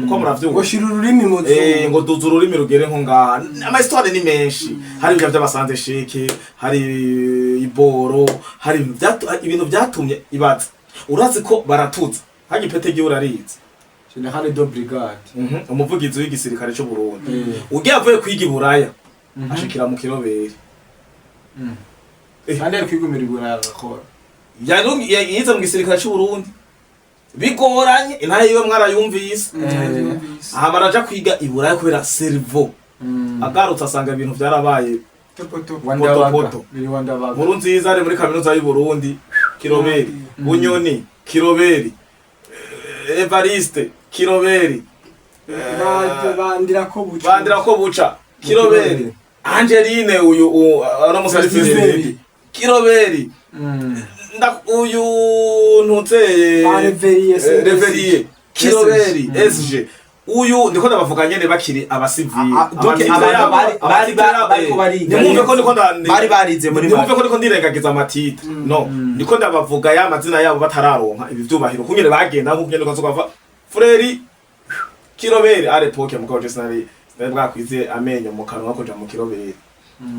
uko muravyumva. Ngo shira ururimi mu Eh, zuru. Ngo duza ururimi rugere nko ngaha. Ama histoires ni menshi, hari ibyo by'abasanze sheke, hari iboro, hari ibintu byatumye ibaza. Urazi ko baratuza hajya ipete gihe urarizi. Général de brigade. Umuvugizi w'igisirikare cy'u Burundi ugiye avuye kwiga i Buraya ashikira mu kiroberi. Kandi ari kwigumira i Buraya agakora. Yize mu gisirikare cy'u Burundi bigoranye, intare yiwe mwarayumvise. Hama araja kwiga i Buraya kubera cerveau, agarutse asanga ibintu vyarabaye Wandabaga. Poto. Biri Wandabaga. Nkuru nziza ari muri kaminuza y'u Burundi Kiroberi, Bunyoni Kiroberi, Evariste Kiroberi, Bandira ko buca. Bandira ko buca Kiroberi, Angeline uyu ano musari Kiroberi. Kiroberi. Uyu ntuteye. Ba Reveriye, Reveriye Kiroberi SG, uyu ndiko ndabavuga nyene bakiri abasivili. Donc abantu bari bariko bariga. Nimwumve ko ndiko Bari barize muri nimwumve ko ndiko ndirengagiza ama titres, no ndiko ndabavuga ya mazina yabo batararonka ibi vyubahiro, kungene bagenda, nkuko ngene ukaza Freri Kiroberi à l'époque, mugabo je sinari bwakwize amenyo mu kanwa kuja mu kiroberi.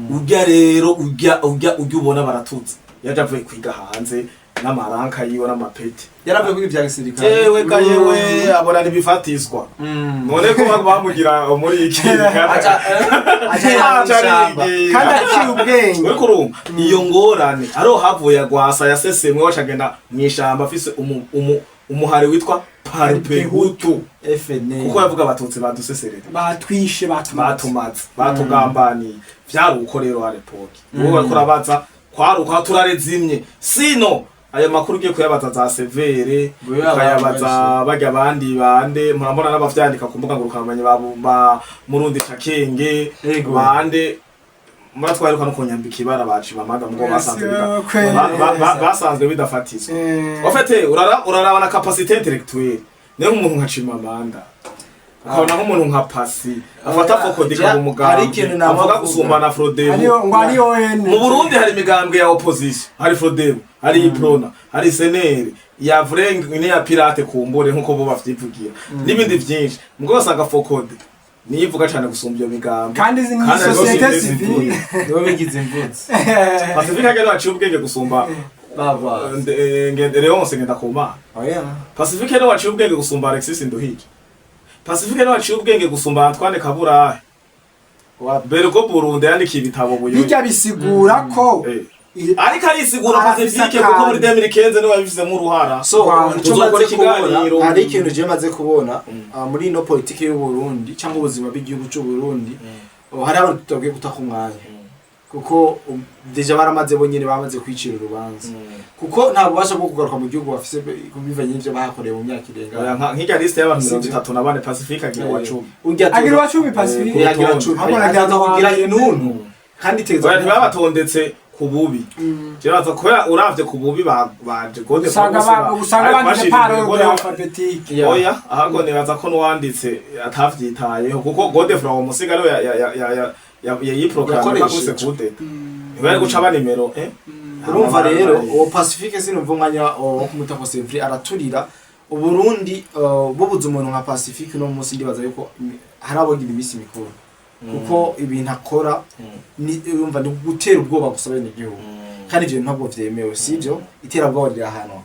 Urya rero urya ubona baratuza, yaje avuye kwiga hanze n'amaranka yiwe n'amapeti. Yaravuye kwiga ibya gisirikare. Yewe ka yewe, abona ntibifatiswa. None ko bamugira muri iki Aca Aca ariga. arigira. Kandi aciye ubwenge. Uriko urumva iyo ngorane ariho havuye Gwasa yasesemwe, wacagenda mw'ishamba afise umuhari witwa Palipehutu. FNL. Kuko yavuga abatutsi baduseserera, batwishe, batumaze. Batumaze, batugambaniye. Vyari uko rero à l'époque, wowe bariko urabaza kwari uko turarezimye. Sino ayo makuru ugiye kuyabaza za severe, Buya. ukayabaza barya abandi bande murambona n'abavyandika ku mbuga ngurukanabumenyi ba Murundi Cakenge. Bande muratwaruka no kunyambika ibara baci bamaga mugo basanzwe basanzwe bidafatizwa. En fait uraraba na capacité intellectuelle, niyo umuntu nka Chimamanda, ukabona nk'umuntu nka Pasi afata FOCODE ikaba Hari ikintu umugambi nama avuga mvuga. gusumba na Frodebu. Ariyo ngo ari ON. Mu Burundi hari imigambwe ya opposition, hari Frodebu, hari Iprona, hari CNL ya Vreng n'iya Pirate kumbure nkuko bo bavyivugira n'ibindi vyinshi, mugo basanga FOCODE niyo ivuga cane gusumba iyo migambi. Kandi izi ni Kandi hariho société société civile. Nibo bigize imvutsi. Pacifique agenda aciye ubwenge gusumba Bagwaza. Leonce Ngendakumana. Oya. Pacifique niwe waciye ubwenge gusumba Alexis Nduhije. Pacifique niwe waciye ubwenge gusumba Antoine Kaburahe. Bergo Burundi yandikiye ibitabo buyoyi. Bijya bisigura ko Ariko arisigura Arafise Pacifique kuko muri akantu. 2015 niwe yabifizemo uruhara. So Wow. icyo Tuzokora maze kubona, ikiganiro. hari ikintu je maze kubona muri ino politiki y'u Burundi cyangwa ubuzima bw'igihugu cy'u Burundi, hari abantu tutabwiye gutaka umwanya kuko déjà baramaze, bo nyene bamaze kwicira urubanza, kuko nta bubasha bwo kugaruka mu gihugu bafise bivanye n'ivyo bahakoreye mu myaka irenga. Oya, nk'irya liste y'abantu Sivyo. 34 Pacifique agira uwa 10. Urya Agira uwa 10 Pacifique. Agira 10. Ahubwo aragira aza uwa kugira mbere. intuntu kandi iteza. Oya, ntibabatondetse ku bubi. Kiraza kubera uravye ku bubi baje gode. Usanga banditse par ordre alphabétique. Yeah. Oya, ahubwo nibaza ko n'uwanditse atavyitayeho, kuko Godefroid uwo musiga ariwe yayiprogramme Yakoresheje. kaguse kudeta niwe yari guca aba nimero. Urumva rero uwo Pacifique sinumva umwanya wo kumuta ko Sevri araturira Uburundi, bubuze umuntu nka Pacifique no munsi, ndibaza yuko hari abogira iminsi mikuru, kuko ibintu akora ni urumva ni gutera ubwoba gusa bene igihugu, kandi ivyo ntabwo vyemewe, sivyo? Iterabwoba rirahanwa.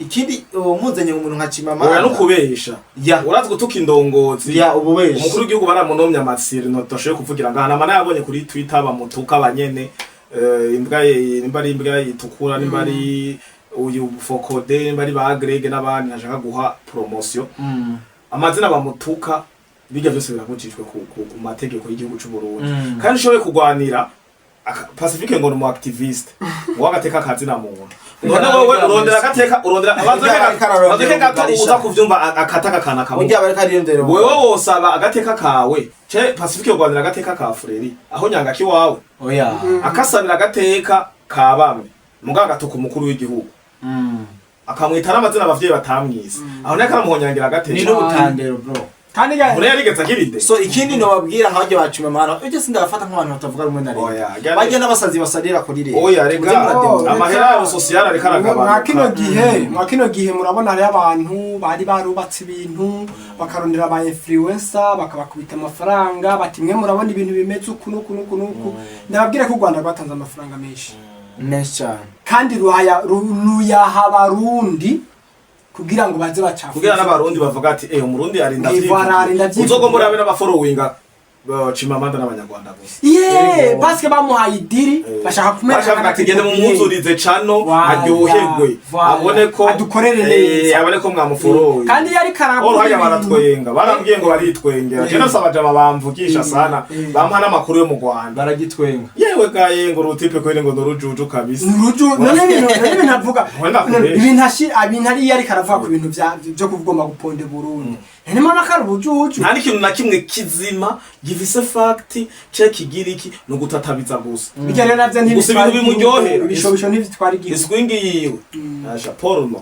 Ikindi, muzanye umuntu nka Chimamanda. Oya, no kubesha. Ya. Urazi gutuka indongozi. Ya, ububeshi. Umukuru w'igihugu baramunomye amasiri, ntadashoboye kuvugira ngaha, nama nayabonye kuri Twitter bamutuka abanyene. Imbwa nimba ari imbwa itukura, nimba ari uyu Fokode, nimba ari ba Greg n'abandi, ntashaka guha promotion amazina bamutuka. Bijya byose birabujijwe ku mategeko y'igihugu c'u Burundi. Kandi ushoboye kugwanira Pacifique ngo ni umu activiste ngo agateka kazina muntu, none wowe urondera agateka, urondera Ariko ararondera abanza gato umugarisha. uza kuvyumva akataka kana kamwe. Burya bariko ariyondera. Wewe wosaba agateka kawe ce Pacifique yogwanira agateka ka Freri aho nyanga kiwawe? Oya. Akasanira agateka ka bamwe mugabo agatuka umukuru w'igihugu, akamwita n'amazina abavyeyi batamwise, aho naye karamuhonyangira Ni agateka. n'ubutandero, bro. Kandi ya Mure yarigeze agira ide. So ikindi nobabwira, nk'abajya bacuma amahano ibyo sindabafata nk'abantu batavuga rumwe na Oya, leta. gare- Bajya n'abasazi basadira kuri leta. Oya, rega. Muze murademo. Amahera yabo social ariko aragabanuka. Mwa kino gihe murabona hariho abantu bari barubatse ibintu, bakarondera ba influencer, bakabakubita amafaranga, bati mwe murabona ibintu bimeze uku n'uku n'uku n'uku. Ndababwira ko u Rwanda rwatanze amafaranga menshi. Menshi cyane. Kandi ruyaha abarundi kugira ngo baze bacafuze. Kugira n'abarundi bavuga ati umurundi arinda. Voilà, arinda vyivugira. Uzogomba urabe n'abafollowinga Chimamanda n'abanyarwanda gusa. Ye, parce que bamuhaye idiri, bashaka kumera. Bashaka ati gende mumwuzurize cano, Voilà, aryoherwe, voilà. abone ko Adukorere neza. Abone ko mwamuforoye. Kandi yari karavuga Oro hajya ibintu. Baratwenga, barambwiye ngo baritwengera. Je nasaba jama bamvugisha sana, bampa n'amakuru yo mu Rwanda. Baragitwenga. Yewe gaye, ngo urutipe kweri, ngo nurujuju kabisa. Nuruju none ibintu avuga. Wenda kubesha. Ibintu ashi ibintu ari yari karavuga ku bintu byo kugomba guponde Burundi, none mbona ko ari ubujuju. Nta n'ikintu na kimwe kizima gifise fact ce kigira iki, ni ugutatabiza gusa. Bijya rero navyo Gusa ntibitwara ibintu bimuryohera. igihugu, ibishobisho ntibitwara igihugu. Iswingi yiwe asha porno,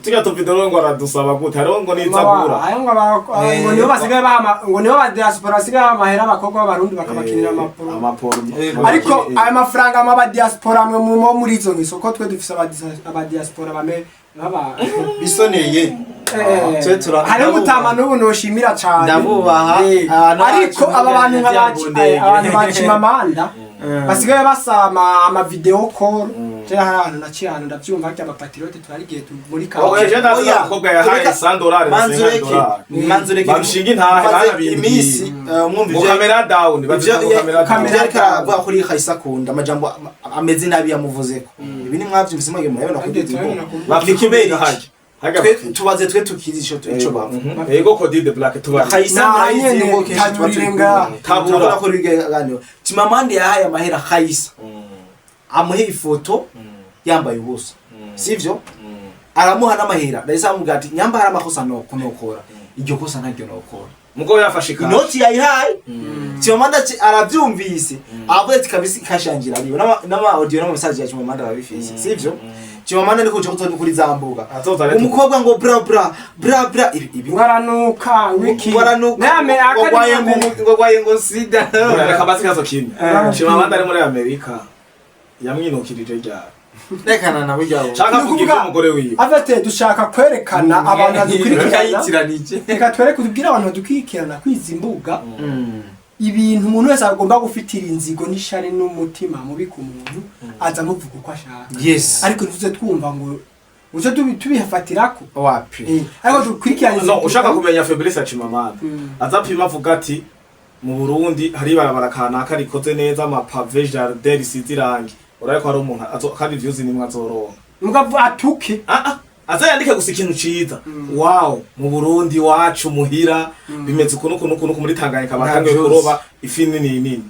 tujya tuvideo ngo aradusaba gute, hariho ngo nizagura. Ayo ngo ngo nibo basigaye baha, ngo nibo ba diaspora basigaye baha amahera abakobwa b'abarundi bakabakinira amaporo. Amaporo. Ariko aya mafaranga amwe aba diaspora amwe mu muri izo ngeso ko twe dufise aba diaspora bame baba Bisoneye. Twe hariho umutama n'ubu noshimira cane. Ndabubaha. Ahantu Ariko hacu aba bantu nka Ngundege. abantu ba Chimamanda basigaye basama ama video call, je hari ahantu naciye, ahantu ndavyumva harya abapatriote twari igihe muri Oya, je ndazi Oya, umukobwa yahaye tureka- $100 na Manzureke, $50. manzureke. Bamushinga intahe, Maze banabimbwiye. iminsi mwumva Ngo ivyo camera down, bazita ngo camera down. ivyo ariko aravuga kuri Kahise, akunda amajambo ameze nabi yamuvuzeko. Ibi ni mwavyumvise, mwage murabona kuri Kandi YouTube. turabona kuri- Bafite Kubera iki? hajya hajya. Twe tubaze, twe tukizi ico bapfa. Ego Cody the Black tuba. Kahise Nah, murayizi nyene, yuko kenshi tuba turi taburire kumwe. ngaha. Tabura. Turabona ko ibiganiro Chimamanda yahaye amahera Kahise amuhe ifoto yambaye ubusa, sivyo? Aramuha n'amahera, ndahise amubwira ati nyamba hari amakosa nokora, iryo kosa ntaryo nokora. Mugo yafashe ikashi. Inoti yayihaye Chimamanda arabyumvise, aravuga ati kabisa ikashangira ariyo n'ama audio n'ama message ya Chimamanda arabifise, sivyo? Chimamanda ni kuja kuzoza kuri za mbuga. Azoza rero. Umukobwa ngo bra bra bra bra ibi ibi. Ngaranuka wiki. Ngo aranuka, Name ngo gwaye ngo gwaye ngo sida. Reka bazi kazo kimwe. Chimamanda ari muri Amerika yamwinukirije ryari? Rekana na burya bo. Shaka Ni kugira ukuvuga- umugore wiwe. Avete dushaka kwerekana abantu badukurikirana. Yayitiranije. Reka twereke, tubwire abantu badukurikirana kwiza imbuga ibintu umuntu wese agomba gufitira inzigo n'ishari n'umutima mubi ku muntu, aza amuvuga uko ashaka. Ariko ntituze twumva ngo uze tubihafatirako. Wapi. Ariko dukurikirane. No ushaka kumenya Fabrice Chimamanda, azapima avuga ati mu Burundi hari ibarabara kanaka rikoze neza, amapave, jardin risize irangi, uraye ko hari umuntu kandi views nimwe azoronka. Mugavu atuke. Ah ah, aza yandike gusa ikintu ciza: wow, mu Burundi wacu muhira bimeze ukuntu ukuntu ukuntu, muri Tanganyika batangiye Nta kuroba ifi nini nini.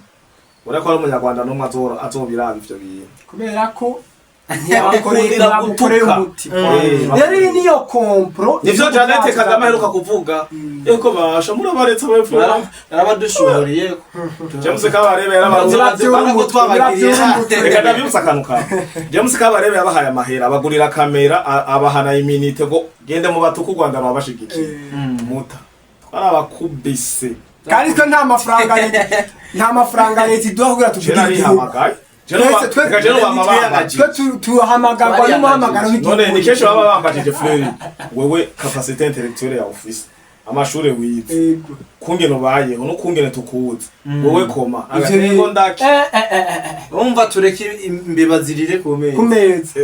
Uraye ko hari umunyarwanda n'umwe azobiraba ivyo bintu. Kubera ko Bakundira ntiyamukoreye gutuka. umuti. Rero iyi niyo complot. Nivyo Jeannette Kagame aheruka kuvuga eko basha murabaretse abapfuye. Yarabadushuhuriye. James Kabarebe yarabaruze. Ko twabagiriye. Reka ndabibutsa akantu kawe. James Kabarebe yabahaye amahera, abagurira kamera, abahana iminite ngo gende mu batuku u Rwanda babashigikiye. Muta twarabakubise. Kandi twe nta mafaranga leta iduha kugira Je tuvugire igihugu. narihamagaye. Twese Reka je bama bambaje. Twe tuhamagarwa n'umuhamagaro w'igihugu. None ni kenshi baba bambajije: Fleury, wewe capacité intellectuelle ya office, amashure wize, kungene ubayeho no kungene tukuzi wewe, koma Ivyo agatengo ndaki. Umva, tureke imbeba zirire ku meza. Ku meza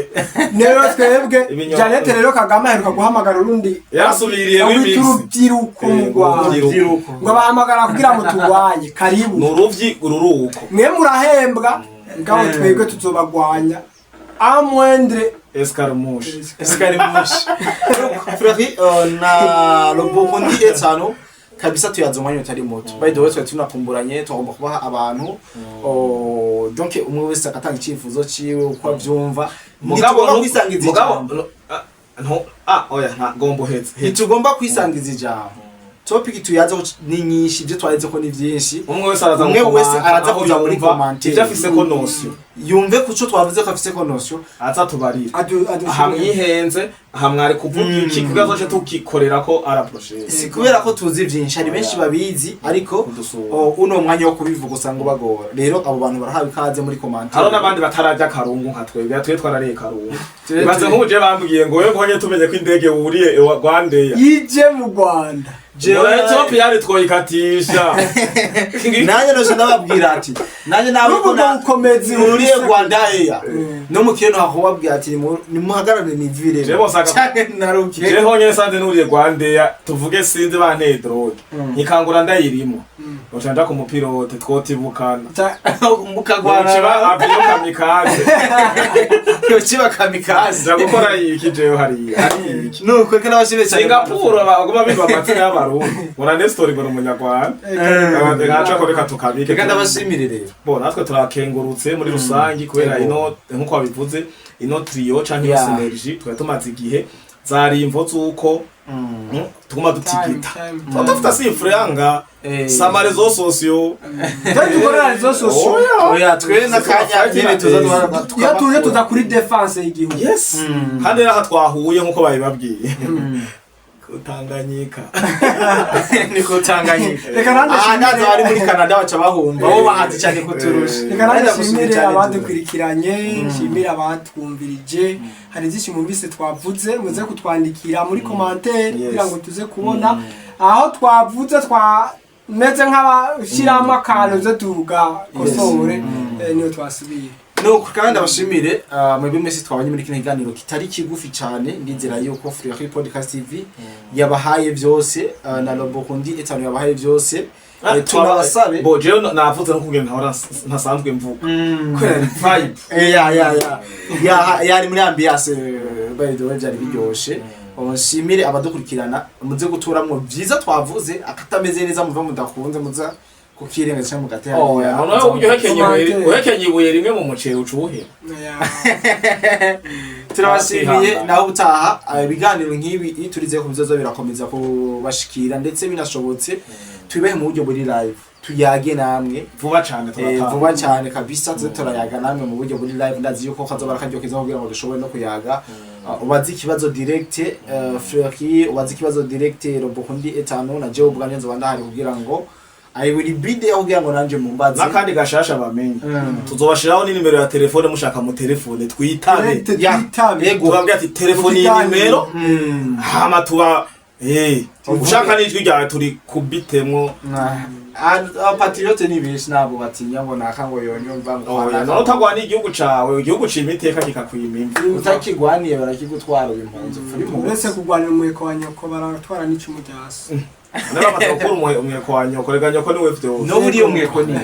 rero twebwe. Ibinyobwa. Jeannette rero Kagame aheruka guhamagara urundi Yarasubiriye wita w'iminsi. urubyiruko mu Rwanda. Urubyiruko. Ngo abahamagara kugira ngo turwanye karibu. Ni uruvyi ururuko. Mwe murahembwa. Ngabo twebwe tuzobagwanya amwendre Escarmouche. Escarmouche. Frère, na le Burundi etano kabisa tuyaze umwanya utari muto. By the way, twari tunakumburanye, tugomba kubaha abantu, oh, donc umwe wese agatanga icyifuzo ciwe uko avyumva. Mugabo Ntitugomba kwisangiza mugabo ijambo. No, ah, no, ah, oya, nta gombo hetse. Ntitugomba kwisangiza ijambo. Topic tuyazeho ni nyinshi, ibyo twareze ko ni byinshi. Umwe wese araza Umwe mu wese commenter, araza aho kuja muri yumva commentaire. ivyo afise ko notion. Yumve kuco twavuze ko afise ko notion. Aza tubarira adu aha mwihenze, aha mwari kuvuga iki, kugira zoce tukikorera ko araproche. Si kubera ko tuzi byinshi, hari benshi babizi, ariko Kudusura. oh, uno mwanya wo kubivuga usanga ubagora. Rero abo bantu barahawe ikaze muri commentaire. Hariho n'abandi batararya karungu nka twebwe, twe twarariye karungu. Twe- Ibaze nk'ubu je bambwiye ngo wewe nkonye tumenye ko indege wuriye Rwandair ije mu Rwanda. Jewe- Jewe Ethiopia yari twoyikatisha. Nanjye noje ndababwira ati nanjye nawe n'ubwo bukomezi nuriye bufise- Rwanda Air no mu kintu hakubabwira ati nimuhagarare nivire Jewe bosaka- canke naruke. Je honyene sanze nuriye Rwandair, tuvuge sinzi banteye drogue, nkikangura ndayirimo, noca nja ku mupilote twotibukana. Mukagwana. Nociba avion kamikaze. Yokiba kamikaze. Nja gukora iki jewe hariya? Hariya iki? Nuko reka nabashimire cyane. Singapore baguma biba amazina y'abarundi, ngo Nestor ngo ni umunyarwanda. Nkaca ko reka tukabike. Reka ndabashimire rero. Bo natwe turakengurutse muri rusangi kubera Yego. ino, nkuko wabivuze, ino trio canke ino synergie twari tumaze igihe zari imvo z'uko tuguma dutigita. Time, time. Tuba dufite si franga sama réseaux sociaux. Twe dukorera réseaux sociaux. Oya, twe n'akanya nyene tuza Iyo tuje tuza kuri défense y'igihugu. Yes, kandi rero aha twahuye nkuko babibabwiye ku Tanganyika. Niko Tanganyika. Reka nanjye Ah, ndazi nshimire- abari muri Canada baca bahumva bo bahazi cyane kuturusha. Reka nanjye Ndagushimira nshimire cyane. abadukurikiranye, nshimire abatwumvirije. Hari byinshi mwumvise twavuze, muze kutwandikira muri commentaire kugira ngo tuze kubona aho twavuze twameze nk'abashyiramo akantu, ze tugakosore, niyo twasubiye. Nuko kandi ndabashimire, mwebwe mwese twabanye muri kino kiganiro kitari kigufi cyane. Ndizera yuko Free Podcast TV yabahaye byose, na Lobokundi etano yabahaye byose. Tunabasabe Bo jewe navuze no kugenda nkahora ntasanzwe mvuga kubera ni vibe. Ya yari muri ambiance, by the way byari biryoshe. Oh, nshimire abadukurikirana, muze guturamwo byiza twavuze, akatameze neza muve mudakunze muza kukirenga cyangwa mugatera. Oya, noneho uburyo uhekenye ibuye Commentaire. uhekenye ibuye rimwe mu muceri ucuhe. Turabashimiye. Kwihangana. Nawe utaha, ibiganiro nk'ibi iyo turize ko bizoza birakomeza kubashikira, ndetse binashobotse tubibahe mu buryo buri live, tuyage namwe. Vuba cane. Turatanga Vuba cyane kabisa, tuze turayaga namwe mu buryo buri live. Ndazi yuko kazoba akaryo keza kugira ngo dushobore no kuyaga. Ubaze ikibazo direct, Fleury, ubaze ikibazo direct Robokundi etano, na jewe ubwanjye nzoba ndahari kugira ngo I will be there kugira ngo nanje mumbaze. N'akandi gashasha bamenye, tuzobashiraho n'inimero ya telefone, mushaka mu telefone twitabe. Direct Ya. twitabe. Yego. Tubabwira ati telefone iyi Mu kiganiro. nimero, hama tuba ushaka n'ijwi ryawe turi kubitemwo. Abapatriote ni benshi, ntabwo batinya ngo naka ngo yonyumva ngo Oya, naka. none utagwana igihugu cawe, igihugu cima iteka kikakwima imvi. Utakigwaniye barakigutwara, uyu mpunzi uri mu Uretse kurwanira umuheko wa nyoko, baratwara n'icumu rya so. Naramaze gukura umweko wa nyoko, rega nyoko niwe vyose. No buriya umweko ni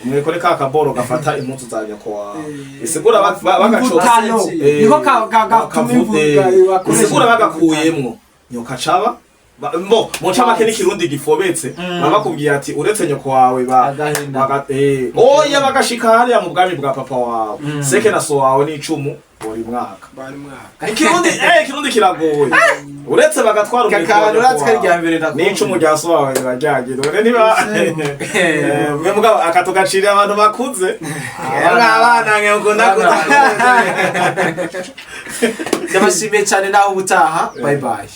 Umweko ni ka kaboro gafata impuzu za nyoko wawe. Eh. Isigura Imvutano. Niko gatuma imvuga bakoresha. Isigura bagakuyemwo nyoka caba mbo mu ncamake n'ikirundi gifobetse, baba bakubwiye ati uretse nyoko wawe ba Agahinda. Oya, bagashika hariya mu bwami bwa papa wawe, seke na so wawe n'icumu buri mwaka. Bari mwaka. Ikirundi, ikirundi kiragoye. Uretse bagatwara umweko wa Kakaba nyoko uratse wawe. rya mbere ndakumva. N'icumu rya so wawe riraryagira none niba mwe mugabo akatugacirira abantu bakuze, abana mwe mukunda Ndabashimiye cyane, naho ubutaha, bye bye.